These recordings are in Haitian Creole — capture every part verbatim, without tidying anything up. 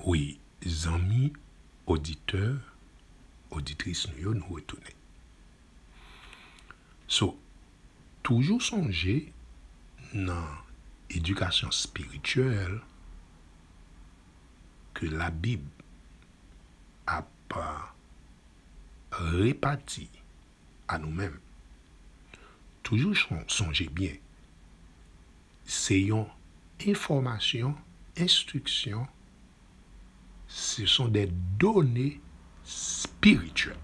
Wi, zanmi oditè, oditris nou yo, nou retounen. So, toujou sonje nan edikasyon espirityèl ke Labib ap, a, repati a nou menm. Toujou chon-, sonje byen, se yon enfòmasyon, enstriksyon, ce sont des données spirituelles.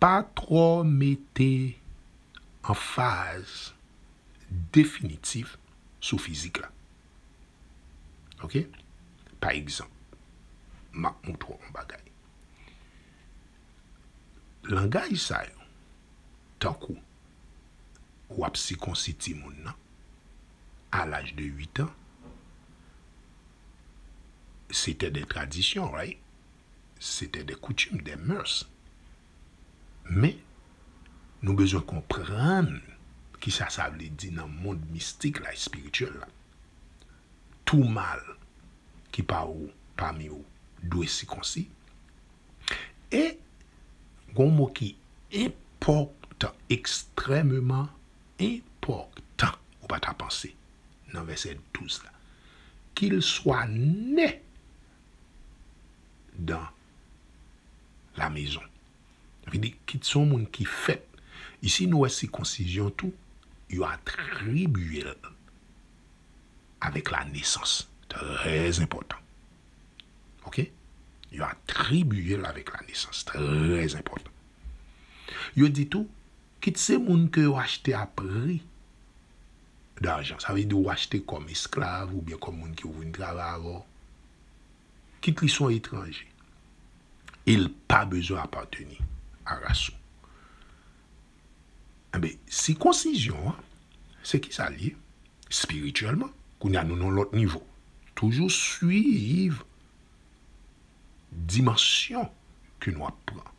Pa twò mete anfaz definitif sou fizik la. Oke? Pa egzanp, m ap montre w yon bagay. Langaj sa yo, tankou w ap sikonsi timoun nan a laj de uit an, se te de tradisyon, right? Se te de koutim, de mœurs. Men, nou bezwen konprann kisa sa vle di nan mond mistik la, espirityèl la. Tou mal ki pa ou, pami ou, dwe sikonsi. E gon mo ki enpòtan, ekstrèmeman enpòtan, ou pa ta panse, nan vèsè douz la. Qu'il soit né dans la maison. Sa vle di, kit se yon moun ki fèt. Isi, nou wè sikonsizyon tou, yo atribiye l avèk la nesans. Trè enpòtan. Oke? Yo atribiye l avèk la nesans. Trè enpòtan. Yo di tou, kit se moun ke yo achte a pri dajan. Sa vle di ou achte kòm esklav oubyen kòm moun ki vin travay avè w. Kit li se yon etranje. E l pa bezwen apateni a ras ou. Enben, sikonsizyon an, se kisa l ye? Espirityèlman, kounye a nou nan lòt nivo. Toujou swiv dimansyon ke nou ap pran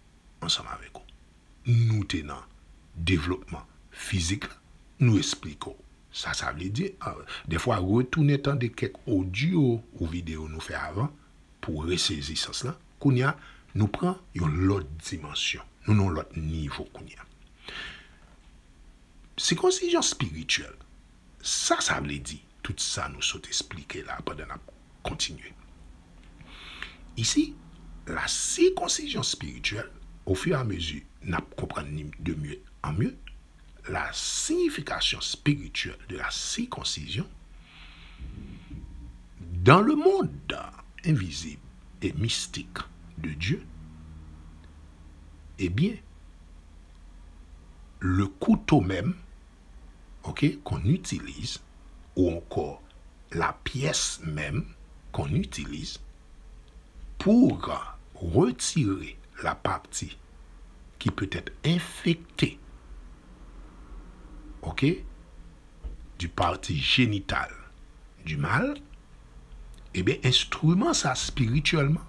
ansanm avèk ou. Nou te nan devlopman fizik la, nou esplike w sa sa vle di. A, dèfwa, retounen tande kèk odyo ou videyo nou fè avan pou w resezi sans lan. Kounye a, nou pran yon lòt dimansyon. Nou nan yon lòt nivo kounye a. Sikonsizyon espirityèl, sa sa vle di, tout sa nou sot esplike la pandan n ap kontinye. Ici, la circoncision spirituelle, au fur et à mesure n ap konprann li de mieux en mieux, la signification spirituelle de la circoncision, dans le monde invisible et mystique de Dieu, eh bien, le couteau même, ok, qu'on utilise, ou encore la pièce même qu'on utilise pour retirer la partie qui peut être infectée, ok, du parti génital du mâle, ebyen, enstriman sa espirityèlman,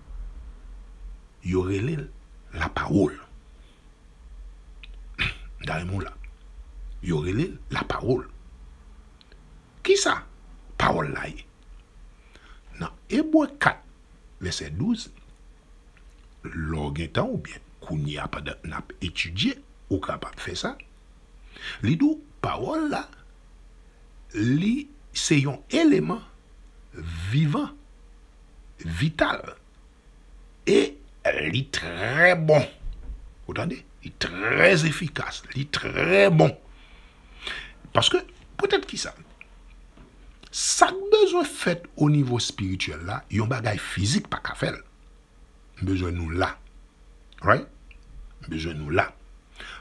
yo rele l lapawòl. M ta renmen w la. Yo rele l lapawòl. Kisa pawòl la ye? Nan Ebre kat, vèsè douz, lè w gen tan oubyen kounye a pandan n ap etidye, ou kapab fè sa. Li di w pawòl la, li se yon eleman vivan, vital, e li trè bon. Ou tande? Li trè efikas, li trè bon. Paske, poutèt kisa? Sa k bezwen fèt o nivo espirityèl la, yon bagay fizik pa ka fè l. M bezwen nou la. Right? M bezwen nou la.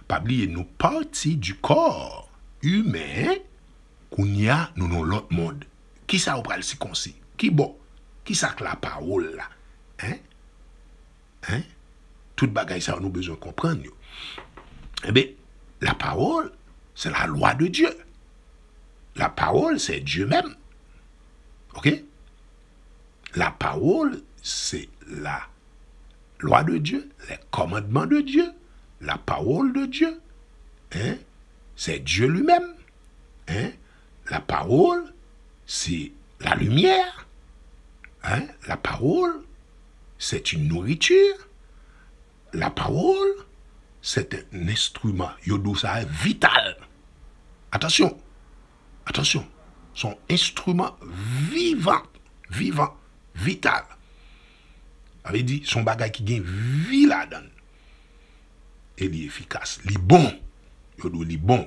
Pa bliye, nou pati du corps humain, kounye a, nou nan lòt mond. Kisa yo pral sikonsi? Ki bò? Kisa k lapawòl la? Hein? Hein? Tout bagay sa yo nou bezwen konprann yo. Enben, lapawòl, c'est la loi de Dieu. Lapawòl, c'est Dieu même. Ok? Lapawòl, c'est la loi de Dieu, les commandements de Dieu, la parole de Dieu, hein? C'est Dieu lui-même, hein? La parole, c'est la lumière, Hein? La parole, c'est une nourriture. La parole, c'est un instrument. Yo di w sa vital. Atansyon. Atansyon. Se yon enstriman vivan. Vivan. Vital. Sa vle di, se yon bagay ki gen vi ladan l. E li efikas. Li bon. Yo di w li bon.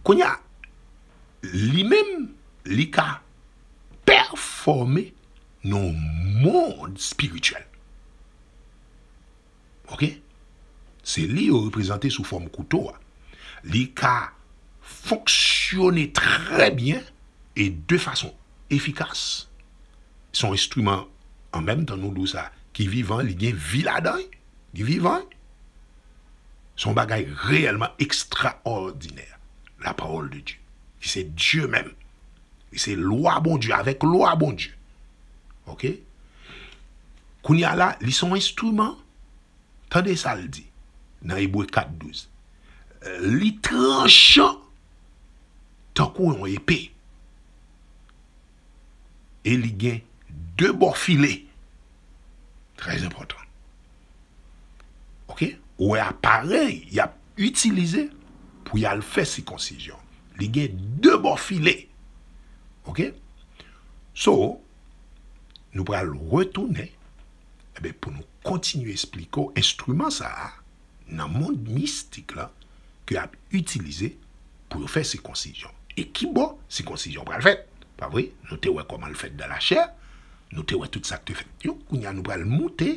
Kounye a, li menm, li ka pèfòme nan yon mond espirityèl. Oke? Se li yo reprezante sou fòm kouto a. Li ka fonksyone trè byen e de fason efikas. Se yon enstriman, an menm tan nou di w sa, ki vivan, li gen vi ladan l, li vivan. Se yon bagay reyèlman ekstraòdinè. La parole de Dieu, ki se Dye menm. Li se lwa Bondye, avèk lwa Bondye. Oke? Kounye a la, li se yon enstriman. Tande sa l di nan Ebre kat douz. Li tranchan tankou yon epe. E li gen de bò file. Trè enpòtan. Oke? Ou wè aparèy y ap itilize pou y al fè sikonsizyon. Li gen de bò file. Oke? So, nou pral retounen, enben, pou nou kontinye esplike w enstriman sa a nan mond mistik la ke y ap itilize pou yo fè sikonsizyon. E ki bò sikonsizyon pral fèt? Pa vre? Nou te wè kòman l fèt dan lachè, nou te wè tout sa k te fèt yo. Kounye a, nou pral moute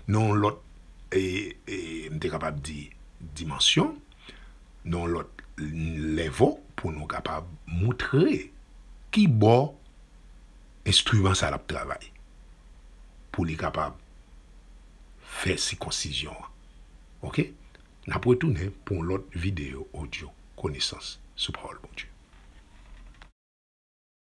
nan yon lòt, e, e, m te kapab di, dimansyon, nan yon lòt level, pou nou kapab moutre ki bò enstriman sa l ap travay pou li kapab fè sikonsizyon an. Oke? N ap retounen pou yon lòt videyo odyo Konesans sou Pawòl Bondye.